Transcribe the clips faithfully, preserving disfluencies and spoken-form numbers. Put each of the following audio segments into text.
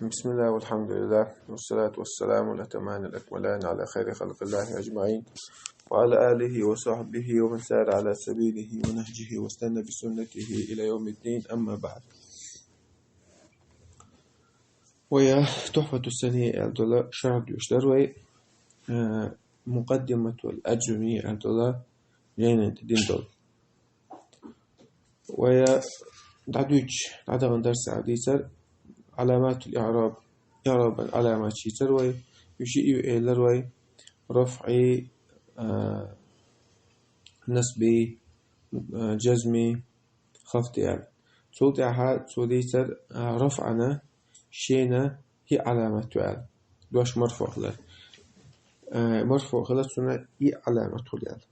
بسم الله والحمد لله والصلاة والسلام الأتمان الأكملان على خير خلق الله أجمعين وعلى آله وصحبه ومن سار على سبيله ونهجه واستنى بسنته إلى يوم الدين، أما بعد. Вай Тухфату Санийя аьнна дола шархь деш дар вай, э, Мукъаддиматул Аджуррийя аьнна дола жайнанта дин дола. Вай дӀадуьйцуш, дӀадаханчу дарсехь дийцар Ӏаламатул Иъраб, Иърабан Ӏаламаташ йийцар вай, уьш йиъ ю элира вай: рафӀи, а, насби, а, жазми, хафди аьлла. Цул тӀаьхьа цо дийцар, а, рафӀана шена йиъ Ӏаламат ю аьлла, дош марфуӀ хилар. А, марфуӀ хилар, цунна йиъ Ӏаламат хуьлу аьлла.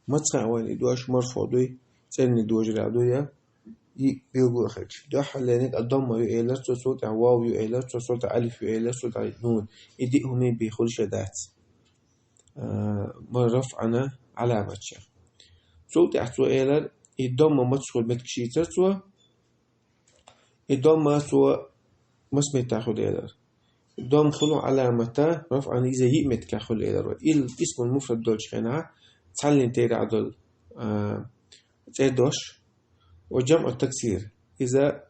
Маца хаьа вайна и дош марфуӀ дуй, цӀена дожарехь дуй, я йиъ билгало хилча? Дуьххьарлерниг а домма ю элира цо, цул тӀаьхьа вав ю элира цо, цул тӀаьхьа алиф ю элира цо, цул тӀаьхьа нун. И диъ хӀума бен хуьлуш дац, а, ма рафӀана Ӏаламатех. Цул тӀаьхьа цо элира, и домма маца хуьлу меттигаш йийцира цо, и домма цо маса меттехь хуьлу элира. Дом хуьлу Ӏаламат рафӀана иза йиъ меттигехь хуьлу элира вай. Ил исмул муфрад долчу хенахь цхьаннен терахь долу, а, цӀе дош, ва жамӀу таксир. Иза,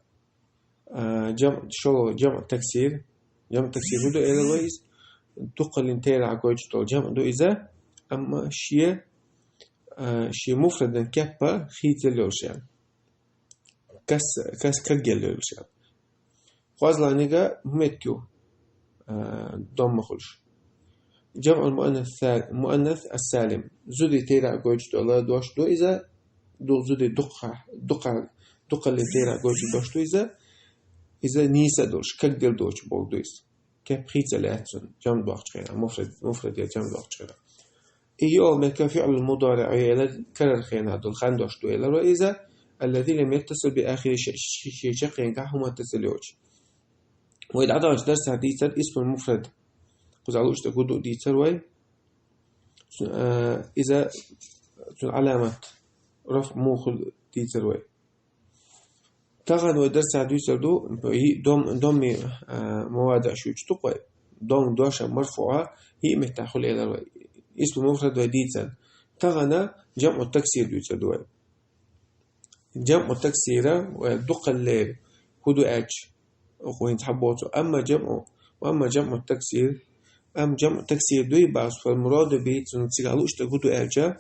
а, жамӀ, шолгӀа жамӀу таксир. ЖамӀу таксир хӀун ду элира вай иза? Дукхаллин терахь гойтуш долу жамӀ ду иза, амма шен, а, шен муфрадан кеп хийцалла йолуш аьлла. Кас, кас кагъелла йолуш аьлла. КхозлагӀниг а хӀун меттиг ю, а, домма хуьлуш? ЖамӀул муаннас са-, муаннас ас-салим. Зуди терахь гойтуш долу дош ду иза, ду-, зуди дукха-, дукха-, дукхаллин терахь гойтуш дош ду иза, иза нийса а долуш, кагделла доцуш болу ду иза. Кеп хийцалла яц цунна, жамӀ доккхучу хенахь, муфрад, муфрад я жамӀ доккхучу хенахь. И йолу меттиг фиълул мудариъ ю элира, карара хенахь долу хан дош ду элира вай иза, аллази лам яттасил би ахири шай, ши-, шен чаккхенгахь хӀума тасал йоцуш. Вай дӀадаханчу дарсехь дийцар исмул муфрад, кхузахь луъуш дерг хӀун ду дийцар вай. Цу-, а, иза цуьнан Ӏаламат, рафӀ муха хуьлу дийцар вай. Тахана вай дарсехь дуьйцур ду, и дом-, домми, а, мавади а шуьйцуш ду-кх вай. Дом дош а марфуӀа йиъ меттехь хуьлу элира вай. Исмул муфрад вай дийцина. Тахана жамӀу таксир дуьйцур ду вай. ЖамӀу таксира вай дукхаллера хӀун ду аьлча, оха хӀинца хьабоцу. Амма жамӀу, амма жамӀу таксир, амма жамӀу таксир дуй боху, фал мураду бихӀи, цуьнан цигахь луъуш дерг хӀун ду аьлча,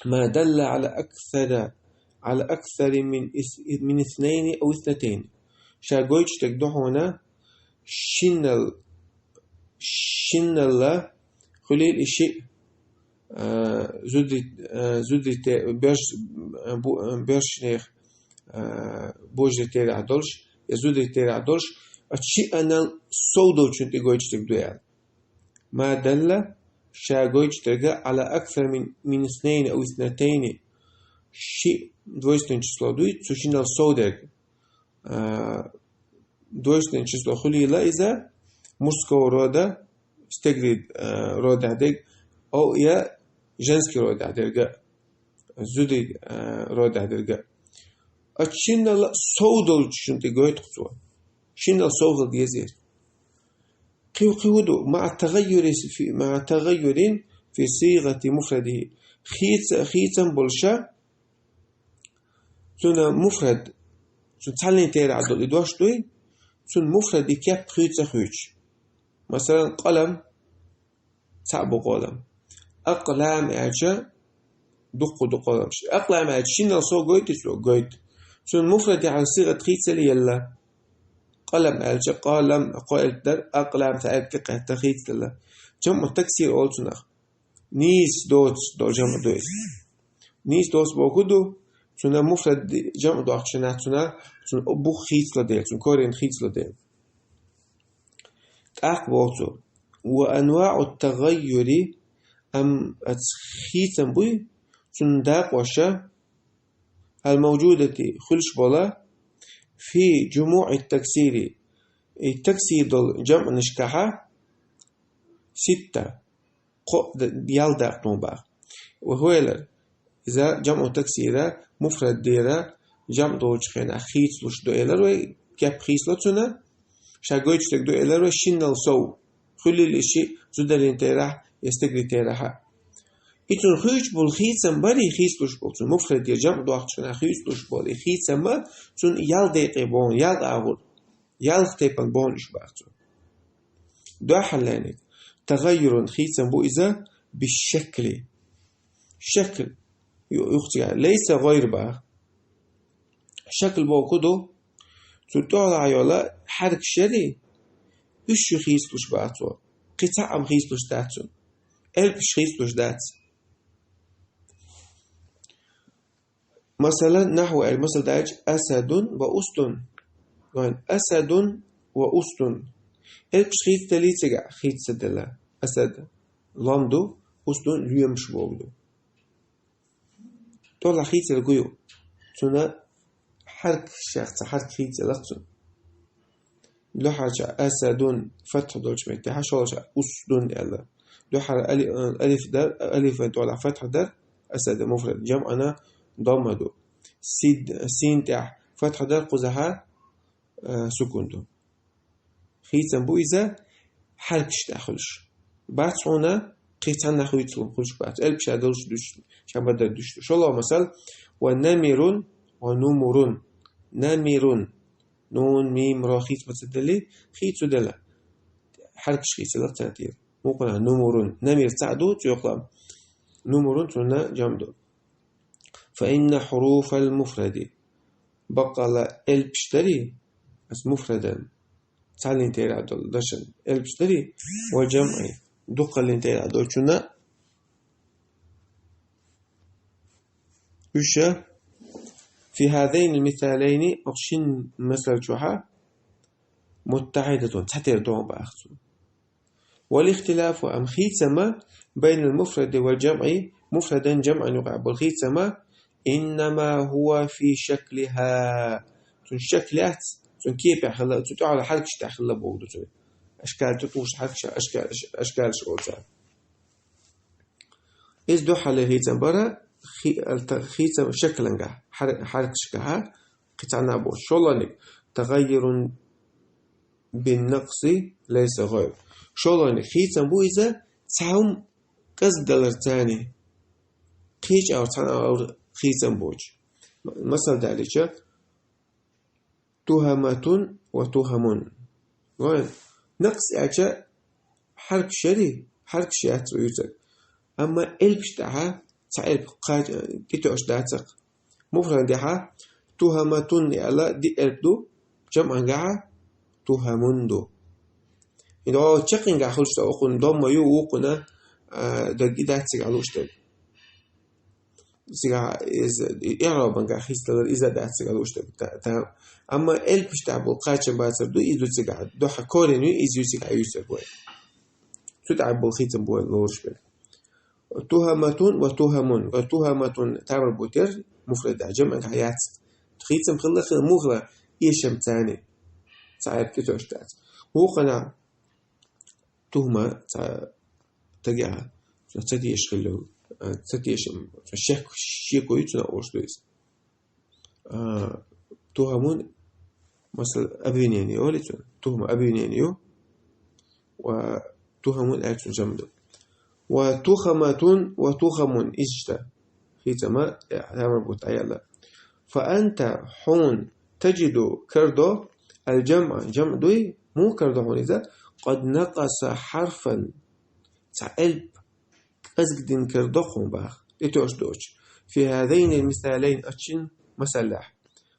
ма далла Ӏала аксара, Ӏала аксари мин ис-, мин иснайни ау иснатайни. Ша гойтуш дерг ду хьуна шиннал-, шиннал хуьлийла и шиъ, а, зуди-, а, зудите-, боьрш-, а, бу-, а, боьршнех, а, божарий терахь долуш, я зудий терахь долуш, оцу шиъанал сов долчун тӀе гойтуш дерг ду аьлла. Ма далла, ша гойтуш дерг, Ӏала аксар мин, мин иснайни ау иснатайни, шиъ двойственное число дуй, цу шиннал сов дерг. А, двойственное число хуьлийла иза мужского рода, стегрий, а, родехь дерг, ау я женский родехь дерг, зудий, а, родехь дерг. Оцу шиннал сов долчун тӀе гойту-кх цо. Шиннал сов хила дезара. Кхин, кхин хӀун ду? Маъа тагӀайюри фи, маъа тагӀайюрин фи сигӀати муфрадихӀи. Хийца-, хийцам болуша, цуьнан муфрад, цуьнан цхьаннен терахь долу и дош дуй, цуьнан муфрад и кеп хуьйцу ца хуьйцуш. Масалан, къалам, цхьаъ бу къолам. Акълам аьлча, дуккха ду къоламаш. Акълам аьлча, шиннал сов гойту цо? Гойту. Цуьнан муфрадехь сигӀат хийцалла елла. Къалам аьлча, къалам, кхо элп дара, акълам, цхьа элп тӀекхетта хийцалла. ЖамӀу таксир олу цунах. Нийса доцу долу жамӀ ду иза. Нийса доцу бохург ду, цуьнан муфрад жамӀ доккхучу хенахь цуьнан, цуьнан бух хийцалла дела, цуьнан корень хийцалла дела. ТӀаккха боху цо: ва анваъу тагӀайюри, амма оцу хийцам буй, цуьнан дакъоша, ал-мавжудати, хуьлуш бола, фи жумуъи таксири, и таксир долу жамӀанашкахьа, ситта, кхо д-, ял дакъа ма баха. Ва хӀу элира, иза жамӀу таксира, муфрад дера, жамӀ долчу хенахь хийцалуш ду элира вай, кеп хийцало цуьнан, ша гойтуш стаг ду элира шиннал сов. Хуьлийла ши зударийн терахь я стеган терахь. И цунна хуьйцуш болу хийцам барий, хийцалуш болу цунна, муфрад я жамӀ дохкучу хенахь хийцалуш болу и хийцам а цунна ял декъе боху, ял агӀор, ялх тайпана боху уьш баха цо. Дуьххьарлерниг, тагӀаййурун хийцам бу иза, бишшакли. Шакл ю-, юха цигахь, лайса гӀайр баха. Шакл боху ду, цу тӀехула йолу хьаьркаш ярий, уьш ю хийцалуш баха цо. Кхин цхьаъ а хийцалуш дац цунна. Элпаш хийцалуш дац. Масала, нахьву аьлла, масал даьлча, асадун ва устун. Вайн асадун ва устун. Элпаш хийцаделлий цигахь, хийцаделла. Асад лом ду, устун лоьмаш боху ду. ТӀехула хийцалуш ю. Цунна хьаьркаш яха, цхьа хьаьрк хийцалуш цунна. Дуьххьарчу асадун фатхьа долчу меттехь, шолгӀачу усдун аьлла. Дуьххьара али-, алиф дар, алифан тӀехула фатхьа дар, асад муфрад, жамӀана домма ду. Сид, син тӀехь фатхьа дар, кхузахьа, а, сукун ду. Хийцам бу иза хьаьркаш тӀехь хуьлуш. Бац хьуна кхин цхьанна хуьйцу хуьлуш бац. Элпаш долуш дуьш, ша бадар дуьш ду. ШолгӀа масал, ва намирун, ва нумурун. Намирун. Нун, мим, ро хийца ма ца делли, хийца ца делла. Хьаьркаш хийцалуш царна тӀера. Мукъана нумурун. Намир цхьаъ ду, цӀоькъалам. Нумурун цунна жамӀ ду. Фа инна хьуруфал муфради. Баккъалла элпаш дарий, ас муфрадан. Цхьаллин тӀера долу дашан элпаш дарий, ва жамӀи. Дуккхаллин тӀера долчунна. Уьш фи хазайнил мисалайни, оцу шин масал чохь, муттахьидатун, цхьатера догӀу баха цо. Вал ихтилафу, амма хийцам а, байнал муфради вал жамӀи, муфрадан жамӀан юкъахь болу хийцам а, иннама хӀуа фи шаклиха. Цуьнан шакл яц, цуьнан кепехь хилла, цу тӀехула хьаьркаш тӀехь хилла боху ду цо. Ашкал тӀе тухуш хьаьркаш, ашкал, ашкалаш олу цара. Иза дуьххьарлера хийцам бара, хи-, алта-, хийцам шаклангахь, хьар-, хьаьркашкахь, кхин цхьанна а боцуш. ШолгӀаниг, тагӀаййурун бин накъси лайса гӀайр. ШолгӀаниг, хийцам бу иза, цхьа хӀума кӀезгдалар царна. Кхечу агӀор цхьана агӀор хийцам боцуш. М-, масал далича, тухаматун ва тухамун. Вайн, накъс аьлча, хьаьркаш ярий, хьаьркаш яц ва юьйцург. Амма элпаш тӀехь цхьа элп кхача, тӀетоьуш дацахь. Муфрадехь тухаматун аьлла диъ элп ду, жамӀангахь тухамун ду. И догӀу чаккхингахь хуьлуш ца вукхунна домма ю, вукхунна, а, даг и дац цигахь лууш дерг. Цигахь иза, и иӀробангахь хӀинца далар иза дац цигахь лууш дерг. Та, та, амма элпаш тӀехь болу кхачам бацар ду, иза ду цигахь. Дуьххьа корень ю, иза ю цигахь юьйцург вай. Цу тӀехь болу хийцам бу вай лоруш берг. Тухаматун ва тухамун. Ва тухаматун тамар бу тера, муфрадехь, жамӀангахь яц. Хийцам хилла, хилла, муха хилла, эшам царна. Цхьа элп тӀетоьуш дац. Вукхана тухма, цхьа стагехь, цхьа ца теша хилла, а, ца теша, цхьа шек, шеко ю цунах, олуш ду иза. А, тухамун, масала, обвинение олу цунах. Тухма обвинение ю. Ва тухамун аьлла цунах жамӀ ду. Ва тухаматун ва тухамун, иштта. Хийцам а, э, тамар бу тӀеяьлла. Фа анта, хьуна, таджиду, карадо, ал-жамӀа, жамӀ дуй, муха карадо хьуна иза, къад накъаса хьарфан, цхьа элп кӀезгдина карадо хьуна баха, тӀетоьуш доцуш. Фи хазайнил мисалайн, оцу шин масалехь.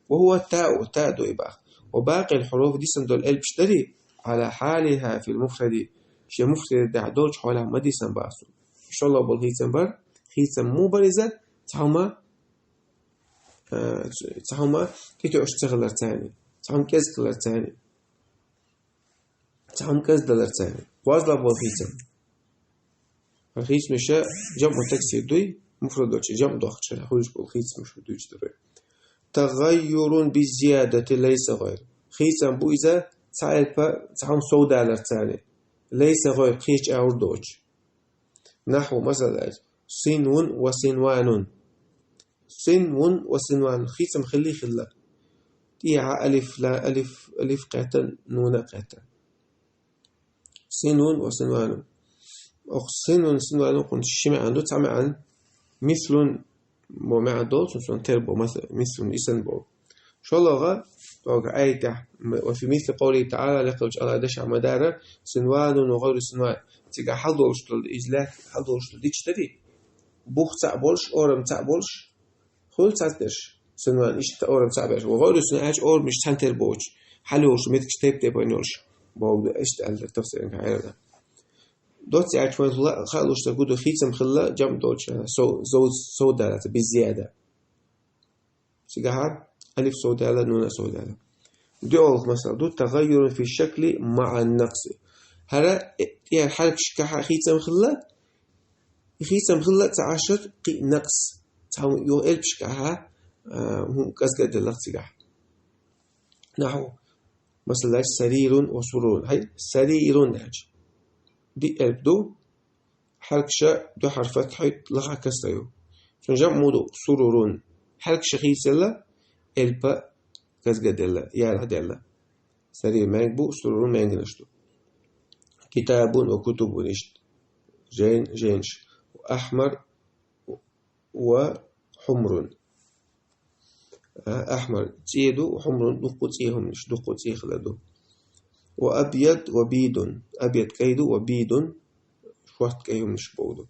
Ва хӀуа тау, та дуй баха. Ва бакъил хьуруф, дисина долу элпаш дарий, Ӏала хьалиха фил муфради, шен муфрадехь долчу хьолехь ма дисина баха цо. ШолгӀа болу хийцам бара, хийцам муха бара иза, цхьа хӀума, а, цхьа хӀума тӀетоьуш ца хилар царна, цхьа хӀума кӀезиг хилар царна, цхьа хӀума кӀезгдалар царна. КхозлагӀа болу хийцам. Хийцамаш жамӀу таксир дуй, муфрад долчу жамӀ дохкучу хенахь хуьлуш болу хийцамаш ду дуьйцуш ду вай. Тагъаййурун би зиядати лайса гӀайр. Хийцам бу иза цхьа элпа, цхьа хӀума совдалар царна. Лайса гӀайр, кхечу агӀор доцуш. Нахьву, масала, синвун ва синванун. Синвун ва синванун. Хийцам хилли хилла. и гӀа алиф, ла, алиф, алиф кхетта, нуна кхетта. Синун ва синванун. Ох, синун, синванун кхун ши маӀан ду, цхьа маӀан. Мислун бо маӀан долчун сон тер бо, мас-, мислун исан бо. ШоллагӀа, тога аятехь, м-, ва фи мисли къавли таӀала, лекхалчу Аллах дешахь ма дара, синванун ва гӀайру синван. Цига хьал долуш долу, иза лаьтта хьал долуш долу дича дарий? Бух цхьаъ болуш, орам цхьаъ болуш, хуьлу цхьаъ дерш. Синван иштта орам цхьаъ берш. Ва гӀайру синван аьлча орамаш цхьаьна тера боцуш, хьал йолуш, меттигаш тайп-тайпана йолуш. Боху аьшта аьлла, тафсиран хьайрана. Доцца аьлча вайн ла-, хаалуш ца гуду хийцам хилла, жамъ долчу, сов-, зов-, совдалаца, без зияда. Цигахьа алиф совдала, нуна совдала. ДиъолгӀа масал ду, тагӀайюрун фи шакли маӀа накъси. ХӀара, э, тӀера хьаркашкахьа хийцам хилла, и хийцам хилла ца Ӏашар кхин накъс. Цхьа хӀун йо элпашкахьа, а, хӀун кӀазга а делла цигахь. Нахьу, масала, сарирун ва сурурун. Хьай, сарирун аьлча. Ди элп ду, хьаркаша дуьххьара фатхьа лаха кастай ю. Цун жамъ муду сурурун. Хьаркаша хийцелла, элпа кӀазга делла, яра делла. Сарир маьнга бу, сурурун маьнганаш ду. Китабун ва кутубун ишт. Жен, женш. Ахмар ва хьумрун. А, ахмар цӀе ду, хьумрун дуккху цӀе хӀуманаш, дуккху цӀе хила ду. Ва абьяд ва бийдун. Абьяд кӀай ду, ва бийдун шорт кӀай хӀуманаш боху ду.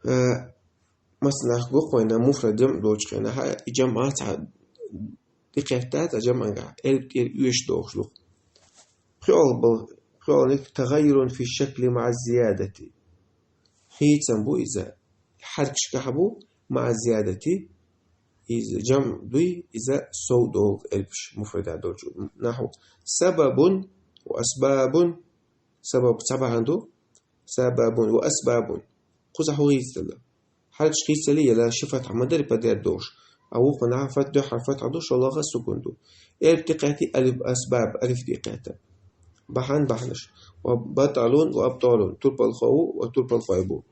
А, масала, нах гохойна муфрад жамъ долчу хенахь, и жамъа цхьа тӀекхетта, цхьа жамъангахь, элп тӀера оьшуш дохуш ду. ПхоьалгӀа бал-, пхоьалгӀаниг тагӀайюрун фи шакли маӀа зиядати. Хийцам бу иза, хьаркашкахь бу, маӀа зиядати, иза жамъ дуй, иза сов долу элпаш муфрада долчу. Нахьу сабабун ва асбабун, сабаб ца бахьана ду, сабабун ва асбабун. Кхуза хӀун хийцалла? Хьаркаш хийцалли, яла ши фатхьа ма дари подряд долуш. А вукху нахьа фат-, дуьххьара фатхьа ду, шолгӀа сукун ду. Элп тӀекхетти, алиф асбаб, алиф тӀекхетта. Бахьан бахьанаш. Ва баталун ва абталун, турпалхо ву ва турпалхой бу.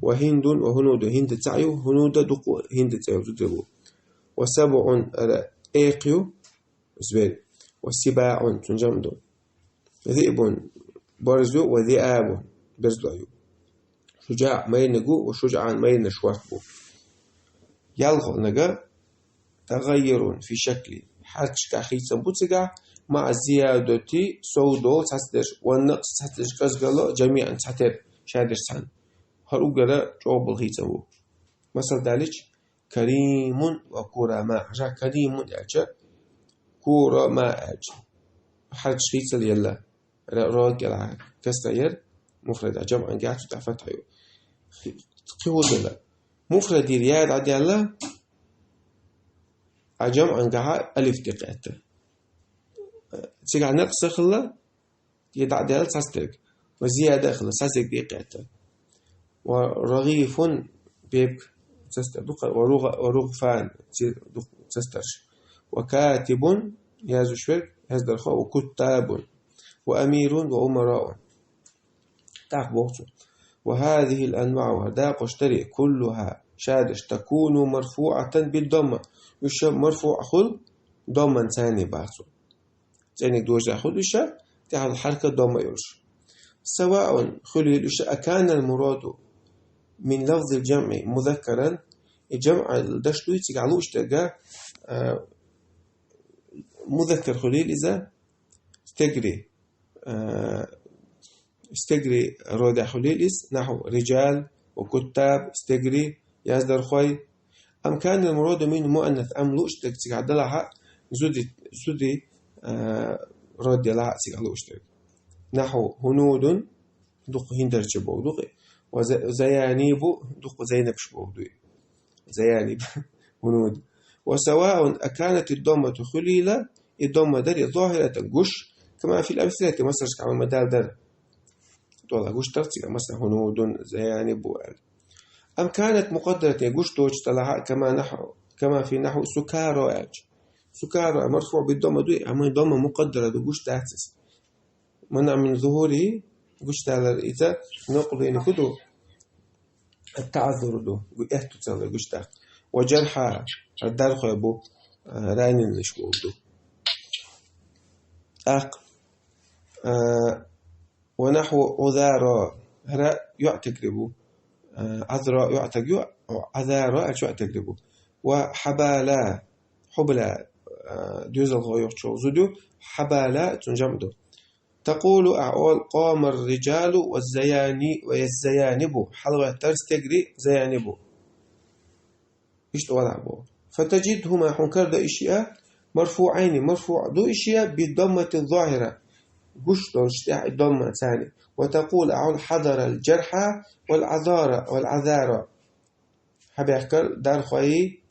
Ва хӀиндун ва хӀунудун, хӀинда цхьаъ ю, хӀунуда дуккху, хӀинда цӀе ю, зуда бу. Ва сабъун, ара, экх ю, звер. Ва сибаъун, цун жамъ ду. Зиъбун, борз ю, ва зиабун, берзлой ю. Шужаъ, майрниг ву, ва шужаъан, майрнаш шорт бу. ЯлхолгӀаниг тагӀайюрун фи шакли. Хьаркашкахь хийцам бу цигахь, маӀа зиядати, сов долу цхьацдерш, ва накъс цхьацдерш, кӀазгало, жамиъан цхьатера, шадерш цхьаьна. ХӀара уггара чӀогӀа болу хийцам бу. Масал далича, каримун ва курама. Жа каримун аьлча, курама аьлча. Хьаркаш хийцал елла. Ра-, рокела касра яр, муфрада жамъангахь цу тӀе фатхьа ю. Хи-, кхин хӀун делла? Муфрадера я дӀадаьлла, а жамъангахьа алиф тӀекхетта. Цигахь накъса хилла, я дӀадаьлла цхьацдерг. Ва зияда хилла, цхьацдерг тӀекхетта. Ва рагӀифун, бепиг цастар ду, ва ругъ-, ва ругъфан, ци-, ду-, цастарш. Ва катибун, язуш верг, яздархо, ва куттабун, ва амирун, ва умараун. ТӀаккха боху цо. Ва хазихил анваъу, хӀара дакъош даре, куллуха, шадерш, такуну марфуъатан биддамма. Уьш марфуъ хуьлу, дамман царний боху цо. ЦӀениг дожа хуьлу уьш, тӀехьа хьарка дамма йолуш. Саваун, хуьлийла уьш, аканал мураду мин лафзил жамъи музаккаран, и жамъал даш дуй цигахь лууш дерг, а, музаккар хуьлийла иза, стегри, а, стегри родехь хуьлийла иза, нахьу риджал ва куттаб, стегри, яздархой. Ам канал мураду мин муаннас, ам лууш дерг цигахь далахьа, зуди, зуди, а, род делахьа цигахь лууш дерг. Нахьу хӀунудун, дукха хӀиндарча боху дукха. Ва за-, заянибу, дукха зайнабаш боху дуй. Заяниб, хӀунуд. Ва саваун аканат ид-даммату, хуьлийла и дамма дарий, захиратан, гуш, кама фил амсилати, масалшка ма дал дар. ТӀола гуш дар цигахь, масала, хӀунудун, заянибу аьлла. Ам канат мукъаддаратан, гуш доцуш далахьа, кама нахьу, кама фи нахьу сукаро аьлча. Сукаро марфуъ биддамма дуй, амма дамма мукъаддара ду, гуш дац иза. Мана мин зухури, гучдалар иза, нукъ бийна хӀу ду, ат-таъзуру ду, гу-, эхь ду цалар гучдаккха. Ва жархьа, дархой бу, а, раненныш бохург ду. ТӀаккха, а, ونحو عذارى, хӀара йоӀ тегри бу. А, عذرى йоӀ тег ю, عذارى аьлча йоӀ тегри бу. وحبالى, حبلى, а, доьзалхо йоах чӀоагӀа зуда ю, حبالى цун жамӀ ду. تقول, ахьа оал: قام الرجال والزياني, والزيانب, хьалгӀеттар стегри, заяни бу. Иштта оал ахьа боху. فتجدهما, хьуна карадо и шиъ а, مرفوعين, марфуӀ ду и шиъ а, بالضمة الظاهرة, гуш долчу тӀехь и домма царна. وتقول, ахьа оал: حضر الجرحى والعذارى, والعذارى. Хьабаьхкар дархой,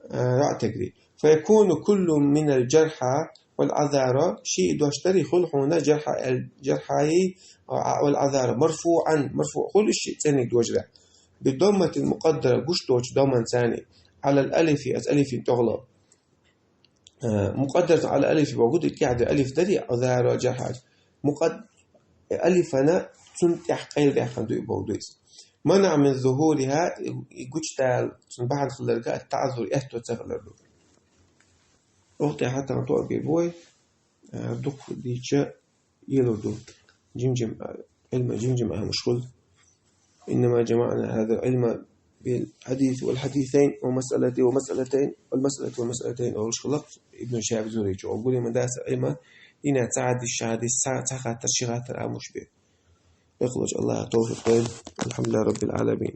а, йоӀ тегри. فيكون كل من الجرحى والعذارى, шиъ дош дарий хуьлу хьуна جرحى, جرحى, а, والعذارى, مرفوعا, марфуӀ хуьлу и шиъ цӀениг дожарехь. بالضمة المقدرة, гуш доцу доман царна, على الألف, оцу алифин тӀехула. А, مقدرة على الألف бохург ду, и тӀехь ду алиф дарий, عذارى, جرحى. Мукъад-, алифана цунна тӀехь къайладаьккхина ду и бохург ду иза. منع من ظهورها, и, и гучудала цунна бахьана хиларга, التعذر, аьтто ца хилар ду. Оха тӀехь хьатам тоъа бе бой, а, дукха дийча ело ду. Жим-жим, а, Ӏилма жим-жим Ӏамош хуьлу. إنما جمعنا هذا العلم بالحديث والحديثين ومسألة ومسألتين والمسألة والمسألتين олуш хилла Ибн Шихаб Зурича. Оха гури ма дац Ӏилма, дина цхьа хьадис, ши хьадис, цхьа, цхьа хаттар, ши хаттар Ӏамош бен. Бехлочу Аллаха тавфикъ дойла. الحمد لله رب العالمين.